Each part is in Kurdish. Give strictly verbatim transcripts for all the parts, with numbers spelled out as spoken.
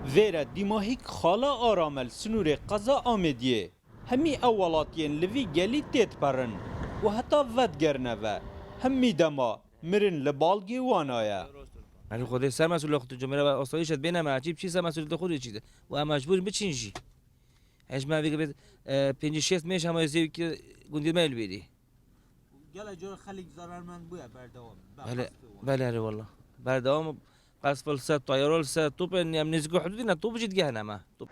Vêre dîmahîk xala Aram el sinûrê qeza Amêdiyê. Hemî ew welatiyên li vî gelî têdiperin û heta vedigerine ve. Hemî dema mirin li balgê wana ye. Erê Xwedê ser mesûlê xwe tu cumhurê ve asayîş et bêne me, çî biçî ser mesûlê xwe çî de. Û em mecbûr in biçîn jî. Hej me vê gibê, e, pêncî şêst mêj hema zêwî ki gundî me li bêrî. Gele cara xelk zararmend bûye berdewam. Be Belê, qasfê wan. Belê, erê wallah. Berdewam qasf li ser, tayara li ser, topên em nêzîkî hududî ne, top jî digehine me. Top.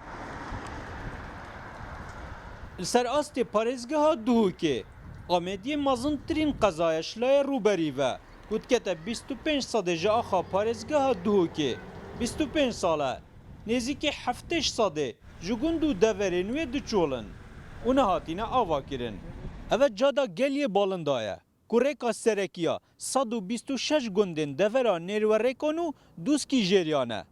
Li ser astê parêzgeha Duhokê, Amêdiyê mezintirîn qezaya ji layê rûberî ve, ku dikete bîst û pênc sedê ji axa parêzgeha Duhokê, bîst û pênc sal e, nêzîkî heftê sedê ji gund û deverên wê diçolin û nehatine avakirin. Eve cada geliyê balinda ye, ku rêka serekî ya sed û bîst û şeş gundên devera Nêrwerêkan û Dûskî jêriyan e.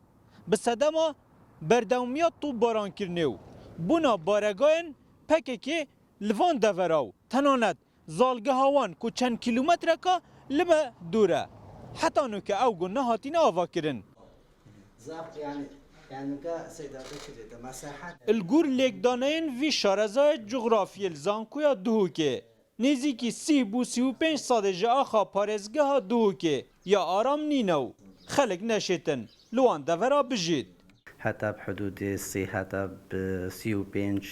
Bi sedema berdewamiya topbarankirinê û bûna baregayên P K K li van devera û tenanet zalgeha wan ku çend kîlometreka li me dûr e. Heta nûke ew gund nehatine avakirin. Zaf, yani, yani, ka seyda dikirê de mesahet. Li gor lêkdaneyên vî şarezayê cografiyê li Zankoya Duhokê, nêzîkî sî bû sî û pênc sedê ji axa parêzgeha Duhokê ya aram nîne û xelk neşêtin li wan devera bijît. Heta bi hududê sî, heta bi sî û pênc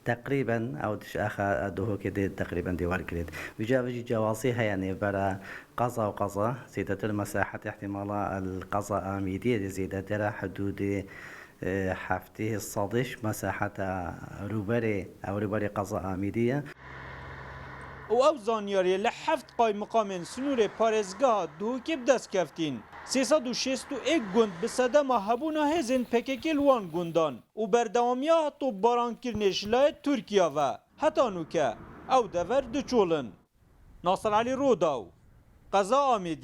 teqrîben ew diş axa Duhokê dê teqrîben dêwar kirêt. Vîca vî jî cewazî heye nêvbera qeza û qeza. Zêdetir mesahet ihtimala el qeza Amîdiyê dê zêdetir e, hududê, e, heftê sedê ji mesaheta rûberê, ew rûberê qeza Amîdiyê. Û ew zanyariyê li heft qaymiqamên sinûrê parêzgeha Duhokê bi dest keftîn. Sê sed û şêst û yek gund bi sedema hebûna hêzên P K K li wan gundan û berdewamiya topbarankirinê ji layê Tirkiya ve heta nûke ew dever diçolin. Nasir Elî Rodaw, Qeza Amêdiyê.